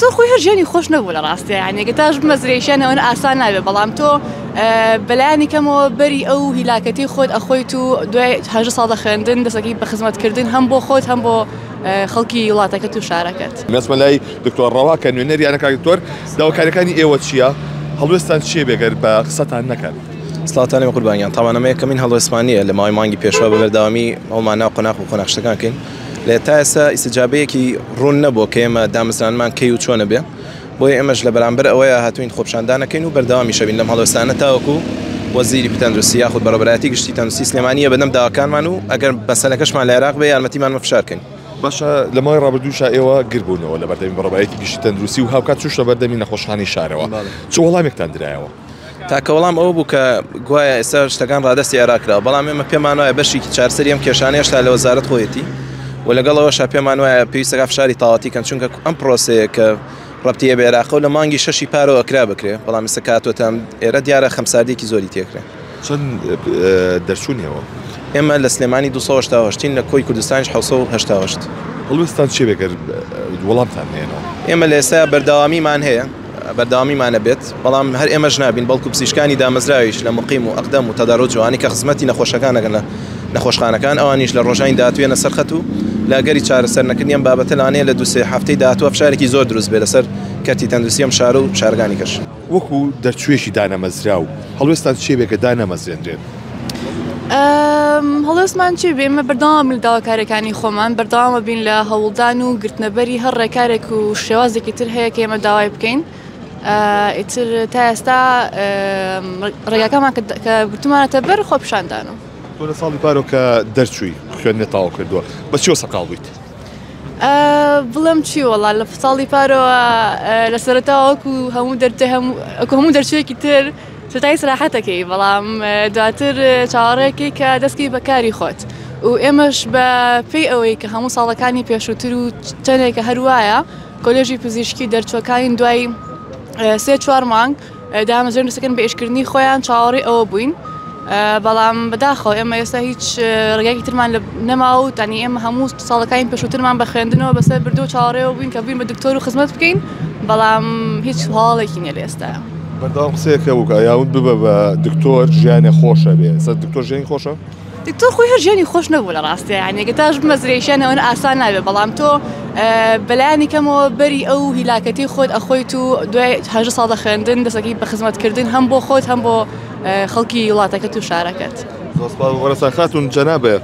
تۆ خۆی هەر ژیانی خۆش نەبوو لە ڕاستیا یانی گە تاش بمەزرێ ژیان ئەوەنە ئاسان نابێ بەڵام تۆ بەلایەنی کەمەوە بەری ئەو هیلاکەتی خۆت ئەخۆیت و دوای 18 ساڵ لە خوێندن دەسەکەی بە خزمەتکردن هەم بۆ خۆت هەم بۆ خەڵکی وڵاتەکەت و شارەکەت. دەچمە لای دکتۆر ڕەوا کە نوێنەریانە کاک دکتۆر داواکاریەکانی ئێوە چییە؟ هەڵوێستان چییە بێگەر بە قسەتان نەکەن؟ سڵاوتان لێ قوربان گیان تاوان ئەمە یەکەمین هەڵوێستمان نییە لە ماوەی مانگی پێشوە بە بەردەوامی هەوڵمان نا قۆناغ و قۆناغ شتەکان کەین لە تا ئێستا ئیستجابەیەکی ڕوون نەبووە کە ئێمە دامەزرانمان کەی و چۆنە بێ بۆیە ئێمەش لە بەرامبەر ئەوەیە هاتوین خۆپیشاندانەکەین و بەردەوامیش ئەبین لەم هەڵوێستانە تاوەکو وەزیری تەندروستی یاخود بەڕێوەبەرایەتی گشتی تەندروستی سلێمانییە بەدەم داواکانمان و ئەگەر مەسەلەکەشمان لە عێراق بێ یارمەتیمان بە فشار کەین. باشە لە ماوەی ڕابردووشا ئێوە گر بوونەوە لە بەردەمی بەڕێوەبەرایەتی گشتی تەندروستی و هاوکات چووشتە بەردەمی نەخۆشخانەی شارەوە چ وەڵامێکتان درایەوە؟ تاکە وەڵام ئەوە بوو کە گوایە ئێستا شتەکان ڕادەستی عێراق کراوە، بەڵام ئێمە پێمان وایە بەشێکی چارەسەری ئەم کێشانە هێشتا لە وەزارەت خۆیەتی و لەگەڵ ئەوەشا پێمان وایە پێویستەکە فشاری تاواتی کەن چونکە ئەم پرۆسەیە کە ڕەبتی بە عێراقەوە لە مانگی شەشی پارەوە ئەکرا بکرێ بەڵام ئێستا کاتوەتە ئێرە دیارە خەمساردیەکی زۆری تێکرێ. چەند دەرچوون ئێوە؟ ئێمە لە سلێمانی 288 ین لە کۆی کوردستانیش 788. هەڵوێستتان چیە گەر وەڵامتان نەیەنەوە؟ ئێمە لە ئێستا بەردەوامیمان هەیە بەردەوامیمان ئەبێت بەڵام هەر ئێمەش نابین بەڵکو پزیشکانی دامەزراویش لە مقیم و ئەقدەم و تەدەروج و ئەوانەی کە خزمەتی نەخۆشەکان ئەکەن لە نەخۆشخانەکان ئەوانیش لە ڕۆژانی داهاتوو یەنە سەر خەت و لە ئەگەری چارەسەر نەکردنی ئەم بابەتە لەوانەیە لە دوو سێ هەفتەی داهاتووە فشارێکی زۆر دروست بێت لەسەر کەرتی تەندروستی ئەم شارە و شارەکانی کەش. وەکو دەرچوویەکی دانەمەزراو هەڵوێستان چیە بێ کە دانەمەزرێنرێن؟ هەڵوێستمان چی بێ ئێمە بەردەوام لە داواکاریەکانی خۆمان بەردەوامە بین لە هەوڵدان و گرتنەبەری هەر ڕێکارێک و شێوازێکی تر هەیە کە ئێمە داوای بکەین ئیتر تا ئێستا ڕێگاکەمان کە گرتومانەتە بەر خۆپیشاندانە. تۆ لە ساڵی پارەوە کە دەرچووی خوێندنت تەواو کردووە بە چیەوە سەرقاڵ بوویت؟ بڵێم چی وەڵا لە ساڵی پارەوە لە سەرەتاوە وەکو هەموو دەرچە هەموو دەرچوویەکی تر سەرەتای ئیسراحەتەکەی بەڵام دواتر چاوەڕێکەی کە دەستکەی بە کاری خۆت و ئێمەش بە پێی ئەوەی کە هەموو ساڵەکانی پێشووتر و چەندێکە هەروایە کۆلێژی پزیشکی دەرچووەکانی دوای سێ چوار مانگ دامەزرێن دەستەکەن بە ئیشکردنی خۆیان چاوەڕێی ئەوە بووین بەڵام بەداخەوە ئێمە ئێستا هیچ ڕێگایەکی ترمان نەما و تانی ئێمە هەموو ساڵەکانی پێشووترمان بە خوێندنەوە بەسەر بردو چاوەڕێەوە بووین کە بووین بە دکتۆر و خزمەت بکەین بەڵام هیچ هەواڵێکی نییە لە ئێستا. بەردەوام قسەیەک هەبوو کە یاوت ببە بە دکتۆر ژیانێ خۆشە بێ ئێستا دکتۆر ژیانی خۆشە؟ دکتۆر خۆی هەر ژیانی خۆش نەبوو لە ڕاستیا یانی گە تاش بمەزرێ ژیان ئەوەنە ئاسان نابێ بەڵام تۆ بەلایەنی کەمەوە بەری ئەو هیلاکەتی خۆت ئەخۆیت و دوای 18 ساڵ لە خوێندن دەسەکەی بە خزمەتکردن هەم بۆ خۆت هەم بۆ خەڵکی وڵاتەکەت و شارەکەت. زۆر سپاس بۆ بەڕێزتان خاتوون جەنابێ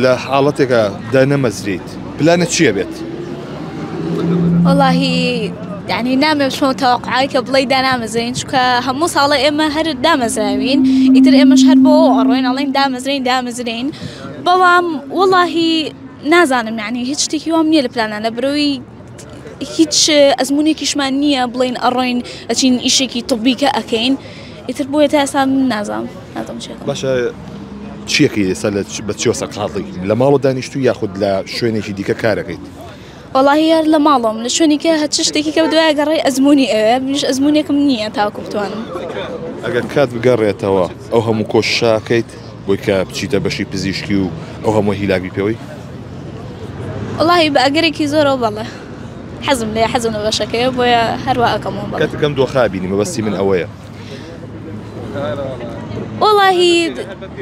لە حاڵەتێکا دانەمەزریت پلانت چییە بێت؟ وەڵاهی یعنی نامەوێ بچمەوە تەوەقعای کە بڵێی دانامەزرێین چونکە هەموو ساڵە ئێمە هەر دامەزراوین ئیتر ئێمەش هەر بۆ ئەڕۆین ئەڵێن دامەزرێین دامەزرێین بەڵام وەڵاهی نازانم یعنی هیچ شتێکی وام نییە لە پلانە لە برۆی هیچ ئەزمونێکیشمان نییە بڵین ئەڕۆین ئەچین ئیشێکی طبیکە ئەەکەین ئیتر بۆیە تا ئێستا من نازانم نازانم چی ئەکەم. باشە چیەکەی ئێستا لە بە چیەوە سەرقاڵی لە ماڵەوە دانیشتووی یاخود لە شوێنێکی دیکە کارەکەیت؟ وەڵاهی هەر لە ماڵەوەم لە شوێنی کە هەچ شتێکی کە دوای گەڕێ ئەزمموی ئەوێ منیش ئەزمونێکم نییە تاوەکو بتوانم. ئەگەر کات بگەڕێتەوە ئەو هەموو کۆششەکەیت بۆی کە بچیتە بەشی پزیشکی و ئەو هەموو هیلاک بی پێوەی؟ وەڵاهی بە ئەگەرێکی زۆرەوە بەڵێ. حەزم لێیە حەزم لە بەشەکەیە بۆیە هەروا ئەکەمەوە بەڵێ. کاتێک ئەم دۆخە بینی مەبەستی من ئەوەیە. وەڵاهی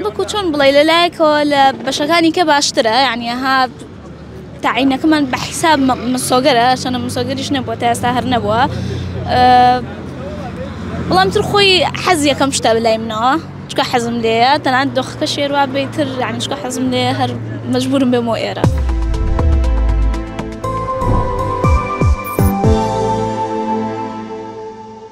وەکو چۆن بڵێ لە لایەکەوە لە بەشەکانی کە باشترە یعنی ها تاعینەکەمان بە حیساب مسۆگەرە چەنە مسۆگەریش نەبووە تا ئێستا هەر نەبووە بەڵام تر خۆی حەز یەکەم شتە لای منەوە چکە حەزم لێیە تەنانەت دۆخەکە شێروا بێتر یعنی چکە حەزم لێیە هەر مەجبورم بێمەوە ئێرە.